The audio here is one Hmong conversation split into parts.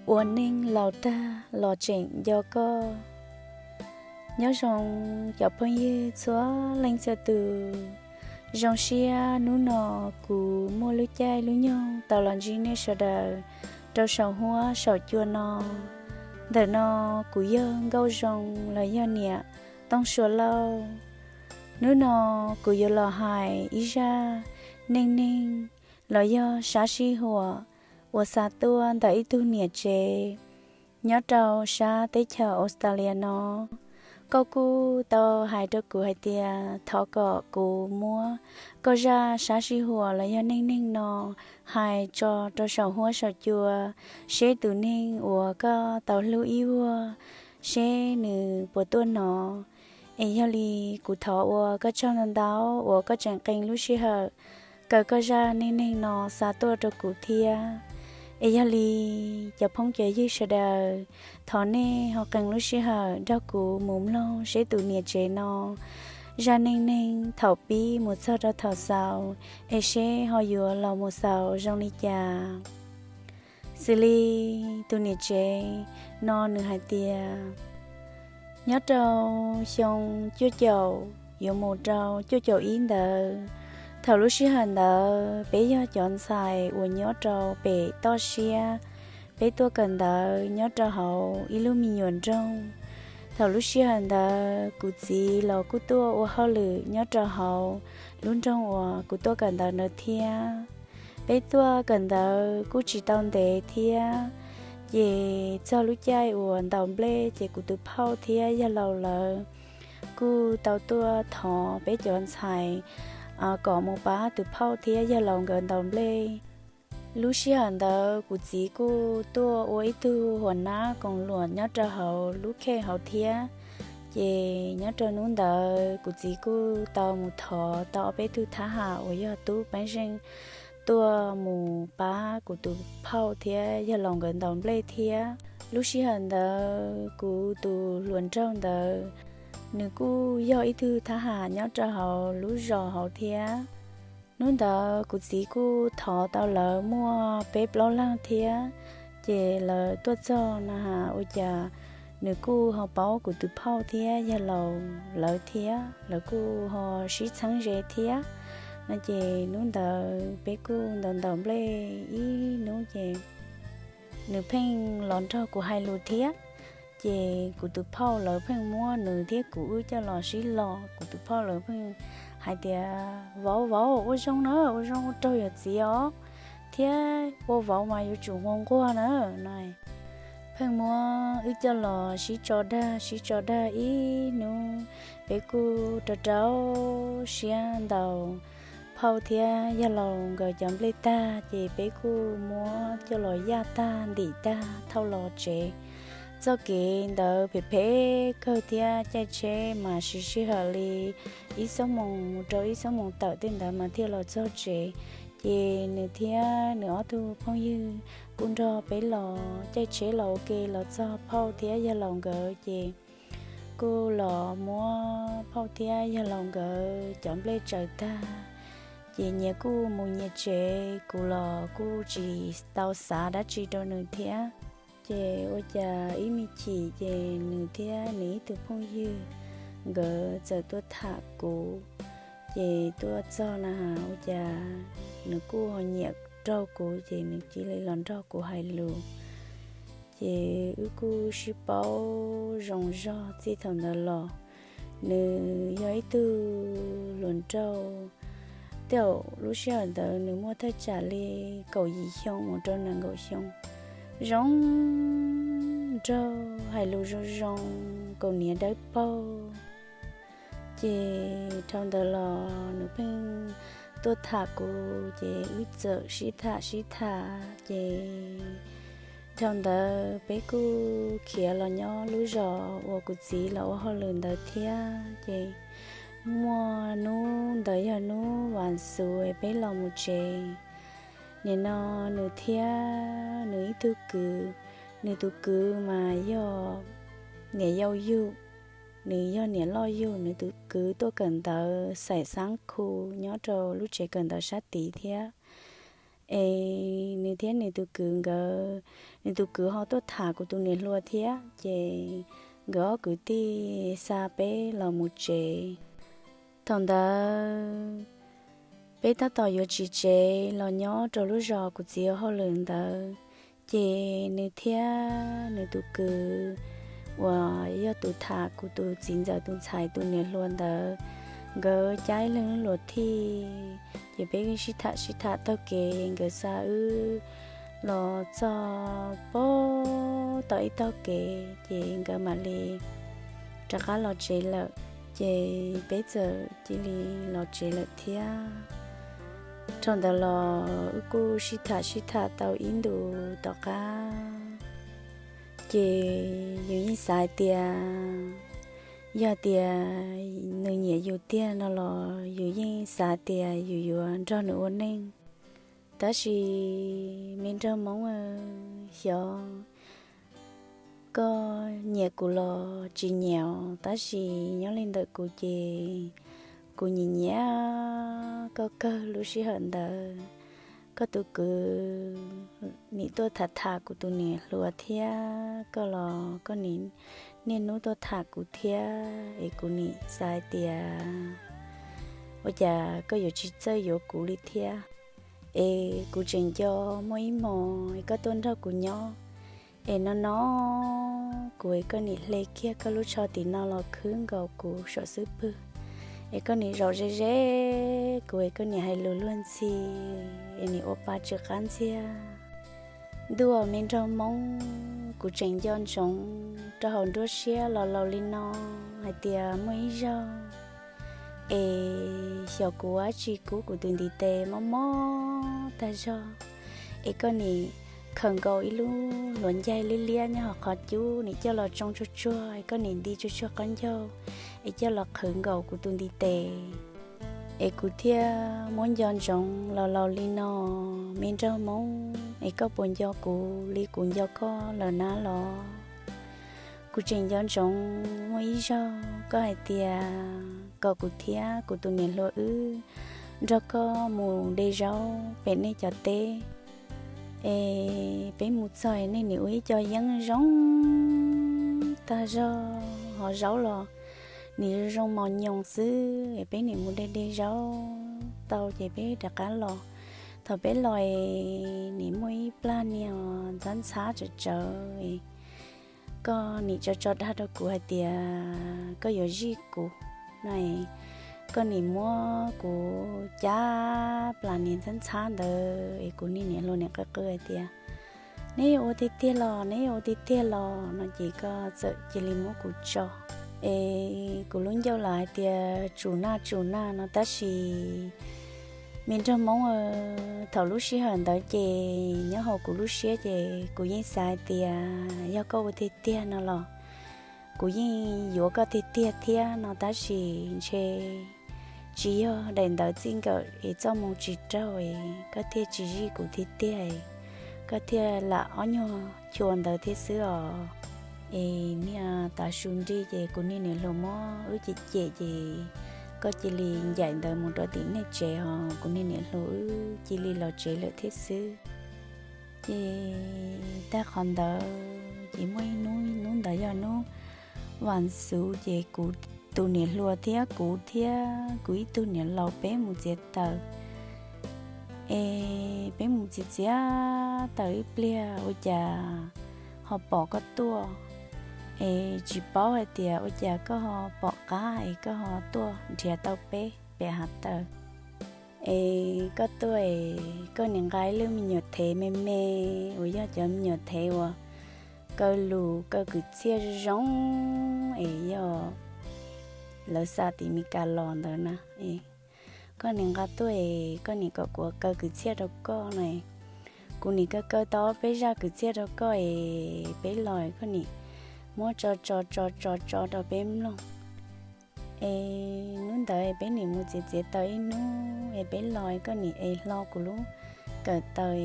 Ua neej laus tag los tseem nco koj. Nyob zoo cov phooj ywg txhua leej txhua tus. Zoo siab hnub no kuv muaj lub caij lub nyoog tau los ntsib nej sawv daws rau saum huab saum cua no. Ntawm no kuv yog Nkauj Zoo los yog niam Tooj Sua Lauj. Hnub no kuv yuav los hais ib zaj neej neeg los yog sab sij huam uas xa tuaj ntawm ib tug niam tsev nyob rau sab teb chaws Australia no. Koj kuj tau hais rau kuv hais tias thov kom kuv muab koj zaj sab sij huam los yog neej neeg no hais tso rau saum huab saum cua, seb tus neeg uas koj tau hlub ib vuag, seb nws puas tuaj hnov. Es yog li kuv thov ua koj tsaug ntau ntau uas koj tseem qee lub sij hawm kaw koj zaj neej neeg no xa tuaj rau kuv thiab. Es yog li cov phooj cov ywg sawv daws, thov nej ho qee lub sij hawm nrog kuv mus mloog seb tus niam tsev no zaj neej neeg thaum pib mus txog rau thaum xaus, es seb ho yuav los mus xaus zoo li cas. Xws li tus niam tsev no nws hais tias, nyob rau xyoo cuaj caum yuav mus rau cuaj caum ib ntawd, thaum lub sij hawm ntawd peb yog cov ntxhais uas nyob rau pem toj siab, peb tuaj kawm ntawv nyob rau hauv ib lub me nyuam nroog. Thaum lub sij hawm ntawd kuv txiv los kuj tuaj ua hauj lwm nyob rau hauv lub nroog uas kuv tuaj kawm ntawv ntawd thiab. Peb tuaj kawm ntawv kuj tsis tau ntev thiab, ces txog lub caij uas ntaus nplej ces kuv tus phauj thiab yawg laus lawv kuj tau tuaj thov peb cov ntxhais kom mus pab tus phauj thiab yawg laus nkawd ntaus nplej. Lub sij hawm ntawd kuv txiv kuj tuaj ua ib tug huas nab koom luam nyob rau hauv lub khej hauv thiab. Ces nyob rau hnub ntawd kuv txiv kuj tau mus thov tau ob peb tug thab ham uas yog tub peeb zeej tuaj mus pab kuv tus phauj thiab yawg laus nkawd ntaus nplej thiab. Lub sij hawm ntawd kuv tus hluas nraug ntawd nws kuj yog ib tug thab ham nyob rau hauv lub zos hauv thiab. Hnub ntawd kuv txiv kuj thov tau lawv muaj peb plaub leeg thiab, ces lawv tuaj txog na has ua cas nws kuj ho paub kuv tus phauj thiab yawg laus lawv thiab, lawv kuj ho sib txheeb ze thiab no. Ces hnub ntawd peb kuj ntaus ntaus nplej ib hnub ces nws pheej los nrog kuv hais lus thiab. Ces kuv tus phauj lawv pheej muab nws thiab kuv wb coj los sib los. Kuv tus phauj lawv pheej hais tias, vauv vauv, ua zoo na, ua zoo ua raug yawm txiv os, thiab ua vauv mas yuav tsum nquag nquag na no. Pheej muab wb coj los sib tso dag sib tso dag ib hnub, peb kuj rau rau siab ntaus phauj thiab yawg laus nkawd cov nplej tag ces peb kuj muab coj los yaj tag ntim tag thauj los tsev. Txoj kev ntawd phem phem kawg thiab caij tsheb mas siv sij hawm li ib xuab moos mus rau ib xuab moos tawm tej ntawd mas thiaj los txog tsev. Ces nws thiab nws ob tug phooj ywg kuj nrog peb los caij tsheb los ua ke los txog phauj thiab yawg laus nkawd ces kuj los muab phauj thiab yawg laus nkawd cov nplej tsaws tag, ces nyias kuj mus nyias tsev, kuv los kuj tsis tau xav dab tsi rau nws thiab. Ces ua cas ib me chim ces nws thiab nws ib tug phooj ywg nkawd txawm tuaj tham kuv. Ces tuaj txog na has ua cas nws kuj ho nyiam raug kuv ces nws cia li los nrog kuv hais lus. Ces wb kuj sib paub zoo zog txij thaum ntawd los. Nws yog ib tug hluas nraug, tej zaum lub sij hawm ntawd nws muaj thaj tsam li kaum yim xyoo mus rau nees nkaum xyoo, zoo nraug, hais lus zoo zoo, kaus hniav dawb paug. Ces dhau ntawd los nws pheej tuaj tham kuv ces wb txawm sib tham sib tham ces dhau ntawd peb kuj khiav los nyob lub zos uas kuv txiv los ua hauj lwm ntawd thiab. Ces muaj hnub ntawd yog hnub vas xuv peb los mus tsev. Nim no nws thiab nws ib tug kwv, nws tus kwv mas yog niam yau yug, nws yog niam loj yug, nws tus kwv tuaj kawm ntawv xaim xaab khu nyob rau lub tsev kawm ntawv sab tid thiab. Es nws thiab nws tus kwv nkawd, nws tus kwv ho tuaj tham kuv tus niam hluas thiab, ces nkawd ob kwv tij xa peb los mus tsev. Thaum ntawd peb tab tom yuav tsiv tsev los nyob rau lub zos kuv txiv ua hauj lwm ntawd, ces nws thiab nws tus kwv uas yog tus tham kuv tus txiv ntxawm tus ntxhais tus niam hluas ntawd, nkawd cab ib leeg lub luas thij, ces peb sib tham sib tham taug kev, nkawd xa wb los txog pem tom ib taug kev, ces nkawd mam li rov qab los tsev lawm, ces peb txawm cia li los tsev lawm thiab. Thaum ntawd los wb kuj sib tham sib tham tau ib ntus tom qab, ces yus yeej xav hais tias yog tias nws nyiam yus tiag no los yus yeej xav tias yus yuav nrog nws ua neej. Tab sis me nraug Hmoob, xyov koj nyiam kuv los tsis nyiam, tab sis nyob li ntawm kuv ces kuv nyiam nyiam koj kawg. Lub sij hawm ntawd koj tus kwv nim tuaj tham tham kuv tus niam hluas thiab, koj los koj nim niaj hnub tuaj tham kuv thiab, es kuv nim xav hais tias ua cas koj yuav tsis txawj yuav kuv li thiab. Es kuv tseem nco muaj ib hmos es koj tuaj nrog kuv nyob, es no no kuv es koj nim hle kiag koj lub tsho tim no los khwb nkaus kuv saum xub pwg, es koj nim zaum ze ze kuv es koj nim hais lus luag ntxhi, es nim ua pa tsw qab ntxiag. Ntuj, me nraug Hmoob, kuv tseem nco ntsoov rau hauv nruab siab los laus li no hais tias muaj ib zaug es xyov kuv ua dab tsi kub kuv tus ntiv tes mob mob tag zog, es koj nim khaws nkaus ib lub hluav ncaig liab liab nyob hauv qhov cub nim coj los tsoo tsuag tsuag, es koj nim nti tsuag tsuag qaub ncaug es coj los qhwv nkaus kuv tus ntiv tes. Es kuv thiaj muab nco ntsoov los laus li no. Me nraug Hmoob, es koj puas nco kuv li kuv nco koj lawm na los? Kuv tseem nco ntsoov muaj ib zaug koj hais tias kom kuv thiab kuv tus niam hluas wb nrog koj mus de zaub pem nej cov teb. Es peb mus txog nej nim ua ib co yeeb zoo tag zog, ho zaub los nim zoo zoo mos nyoos xwb, es peb nim mus de de zaub tau ces peb rov qab los. Thaum peb los es nim muaj ib plag niag ntxhab ntxhab tsawv tsawv, koj nim tso tso dag rau kuv hais tias koj yuav zij kuv no, koj nim muab kuv cab plas niag ntxhab ntxhab ntawd, es kuv niag niam hluas nim qw qw hais tias, neb yuav ua tiag tiag los, neb yuav ua tiag tiag los no, ces koj txawm cia li muab kuv tso. Es kuv lub ncauj los hais tias tsum naj tsum naj no, tab sis me nraug Hmoob, thaum lub sij hawm ntawd ces nyob hauv kuv lub siab ces kuv yeej xav hais tias yog koj ua tiag tiag no los kuv yeej yuav koj tiag tiag thiab no, tab sis ntshe tsis yog daim ntawv txij nkawm es txoj moo tsis raug es koj thiaj tsis zij kuv tiag tiag, koj thiaj lam ob nyuag chua ntawd thiab xwb os. Es niag tav su nrig ces kuv niag niam hluas muab wb cem cem ces koj cia li ncaim ntawd mus rau tim nej tsev os, kuv niag niam hluas wb cia li los tsev lawm thiab xwb. Ces tag qhov ntawd ces muaj ib hnub, hnub ntawd yog hnub vas xuv, ces kuv tus niam hluas thiab kuv thiab kuv ib tug niam laus peb mus txiav taws. Es peb mus txiav txiav taws ib pliag ua cas ho pom koj tuaj. Es tsis paub hais tias ua cas koj ho pom qab es koj ho tuaj nrhiav tau peb pem hav taws. Es koj tuaj es koj nim nqa ib lub me nyuam thev me me uas yog cov me nyuam thev uas kaw lus kaw kwv txhiaj zoo es yog lawv xa tim Meskas los ntawd na. Koj nim nqa tuaj es koj nim kom kuv kaw kwv txhiaj rau koj no. Kuv nim kaw kaw tau peb zaj kwv txhiaj rau koj es peb los koj nim muab tso tso tso tso tso rau peb mloog. Es hnub ntawd peb nim mus txiav txiav taws ib hnub es peb los koj nim ev hlo kuv lub kawm taws,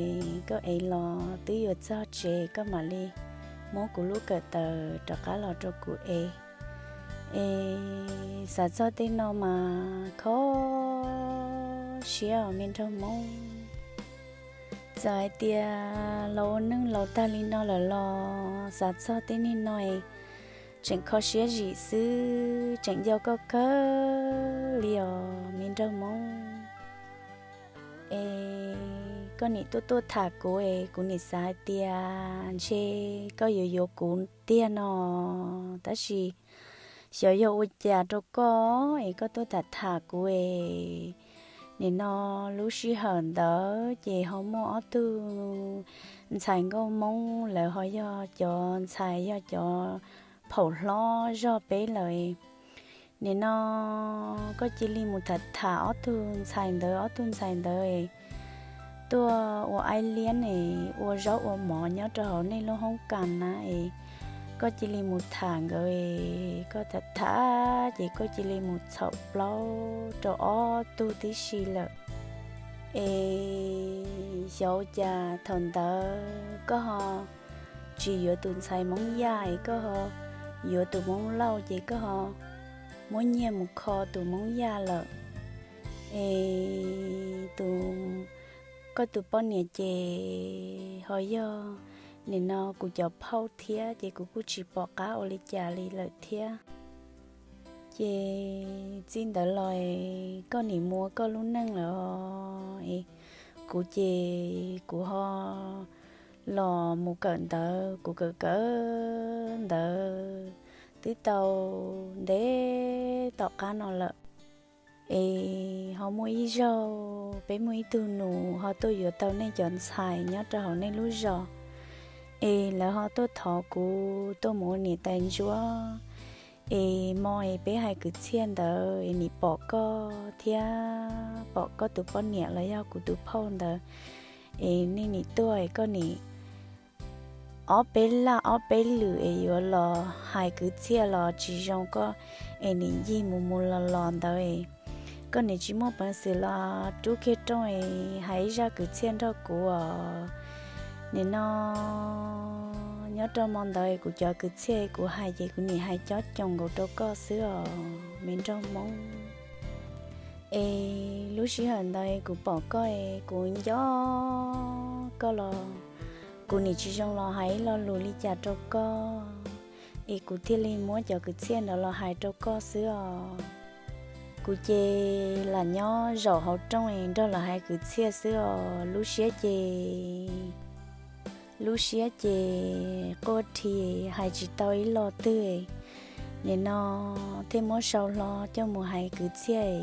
koj ev los twb yuav txog tsev koj mam li muab kuv lub kawm taws rov qab los rau kuv ev. Es xav txog tej no mas kho siab os me nraug Hmoob. Txawm hais tias los ua neej laus tag li no lawm los xav txog tej neeg no es tseem kho siab zim xwb, tseem nco koj kawg li os me nraug Hmoob. Es koj nim tuaj tuaj tham kuv es kuv nim xav hais tias ntshe koj yuav yuav kuv tiag no, tab sis xyov yog ua cas rau koj es koj tuaj tham tham kuv es. Nim no lub sij hawm ntawd ces ho muaj ob tug ntxhais nkauj Hmoob, lawv ho yog cov ntxhais, yog cov phaum hlob zog peb lawm. Nim no koj cia li mus tham tham ob tug ntxhais ntawd, ob tug ntxhais ntawd tuaj ua aib liab es ua zaub ua mov nyob rau hauv nej lub hoob kas na es, koj cia li mus tham nkawd es koj tham tham ces koj cia li mus txhaum plaub rau ob tug tib si lawm. Es xyov ua cas thaum ntawd koj ho tsis yuav tus ntxhais Hmoob Yaj es koj ho yuav tus Hmoob Lauj ces koj ho muab nyiaj mus kho tus Hmoob Yaj lawm. Es tus, koj tus poj niam ces ho yog nim no kuv cov phauj thiab ces kuv kuj tsis pom qab ua li cas li lawm thiab. Ces txij ntawd los koj nim mus ua koj lub neej lawm os. Kuv ces kuv ho los mus kawm ntawv, kuv kawm kawm ntawv twb tau ntev tom qab no lawm. Es ho muaj ib zaug peb muaj ib tug nus ho tuaj yuav tau nej cov ntxhais nyob rau hauv nej lub zos, es lawv ho tuaj thov kuv tuaj mus ua niam tais ntsuab. Es mo es peb hais kwv txhiaj ntawd es nim pom koj thiab pom koj tus poj niam los yog kuv tus phauj ntawd, es nej nim tuaj es koj nim ob peb laj ob peb lwm es yuav los hais kwv txhiaj los tsis zoo koj, es nim ncig mus mus los los ntawd es koj nim tsis muaj peev xwm los rub kiag rooj es hais ib zaj kwv txhiaj nrog kuv os. Nim no nyob rau mo ntawd kuv cov kwv txhiaj kuv hais ces kuv nim hais cob coos nkaus rau koj xwb os me nraug Hmoob. Es lub sij hawm ntawd kuv pom koj es kuv nco koj los kuv nim tsis zoo los hais ib lo lus li cas rau koj, es kuv thiaj li muab cov kwv txhiaj ntawd los hais rau koj xwb os. Kuv ces lam nyob zaum hauv rooj es nrog lawv hais kwv txhiaj xwb os. Lub siab ces, lub siab ces quaj rhi hais tsis tau ib lo twg. Nim no thiaj muab sau hlo coj mus hais kwv txhiaj,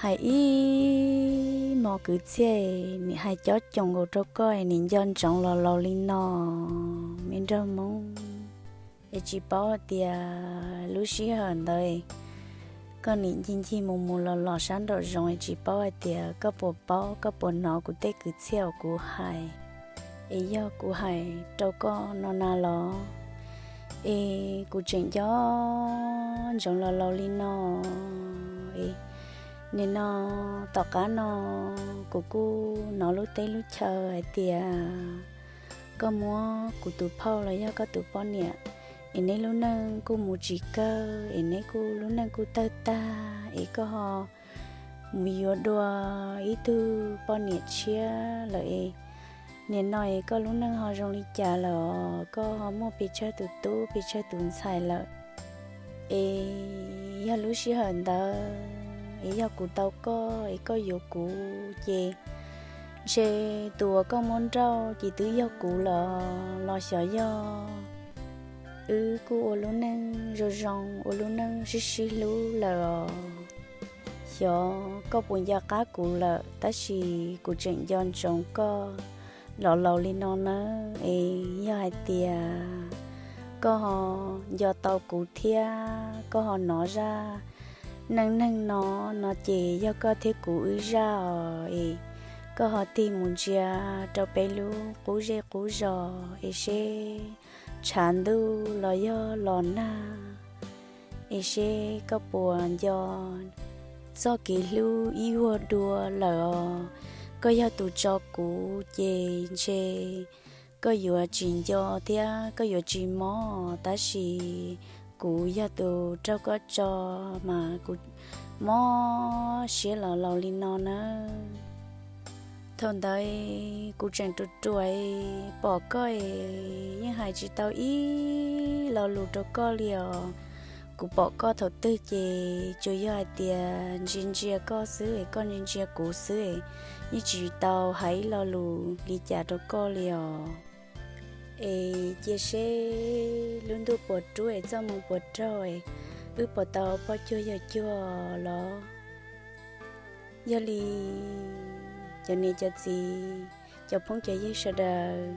hais ib hmos kwv txhiaj nim hais cob coos nkaus rau koj es nim nco ntsoov los laus li no me nraug Hmoob. Es tsis paub hais tias lub sij hawm ntawd koj nim ncig ncig mus mus los los sab nraum zoov es tsis paub hais tias koj puas paub koj puas hnov kuv tej kwv txhiaj uas kuv hais, es yog kuv hais rau koj no na los, es kuv tseem nco ntsoov los laus li no. Es nim no tom qab no kuv kuj hnov lub teb lub chaw hais tias koj muab kuv tus phauj los yog koj tus poj niam, es neb lub neej kuj mus tsis kawg es neb kuj lub neej kuj tawg tag es koj ho mus yuav dua ib tug poj niam tshiab lawm es. Nim no es koj lub neej ho zoo li cas lawm os? Koj ho muaj pes tsawg tus tub pes tsawg tus ntxhais lawm? Es yog lub sij hawm ntawd es yog kuv tau koj es koj yuav kuv ces ntshe tus uas koj muab nrauj ces twb yog kuv lawm los xyov yog. Wb kuj ua lub neej zoo zoo ua lub neej sib sib hlub lawm os. Xyov koj puas nco qab kuv lawm tab sis kuv tseem nco ntsoov koj los laus li no nawb. Es yog hais tias koj ho nco tau kuv thiab koj ho hnov zaj neej neeg no, no ces yog koj thiab kuv wb zaj os. Es koj ho tig mus ntsia rau peb lub qub zej qub zos es seb tshav ntuj los yog los nag, es seb koj puas nco txoj kev hlub ib vuag dua lawm os. Koj yog tus tso kuv ces ntshe koj yuav tsis nco thiab koj yuav tsis mob, tab sis kuv yog tus raug koj tso mas kuv mob siab los laus li no nawb. Thaum ntawd kuv tseem ruam ruam, pom koj es yeej hais tsis tau ib lo lus rau koj li os. Kuv pom koj thaum twg ces tsuas yog hais tias ntsia ntsia koj xwb es koj ntsia ntsia kuv xwb, yeej tsis tau hais ib lo lus li cas rau koj li os. Es cia seb lub ntuj puas rub es txoj hmoo puas raug, wb puas tau poj cuag yawg cuag los? Yog li cov niam cov txiv, cov phooj cov ywg sawv daws,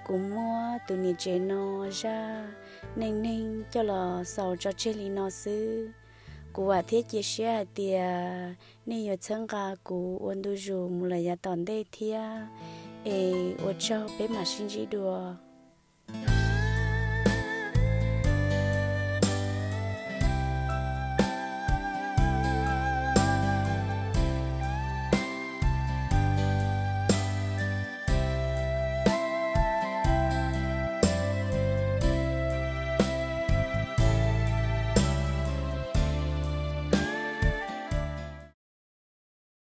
kuv muab tus niam tsev no zaj neej neeg coj los xaus tso tseg li no xwb. Kuv vam thiab cia siab hais tias nej yuav txhawb nqa kuv ua ntu zus mus lawm yav tom ntej thiab. Es ua tsaug, peb mam sib ntsib dua.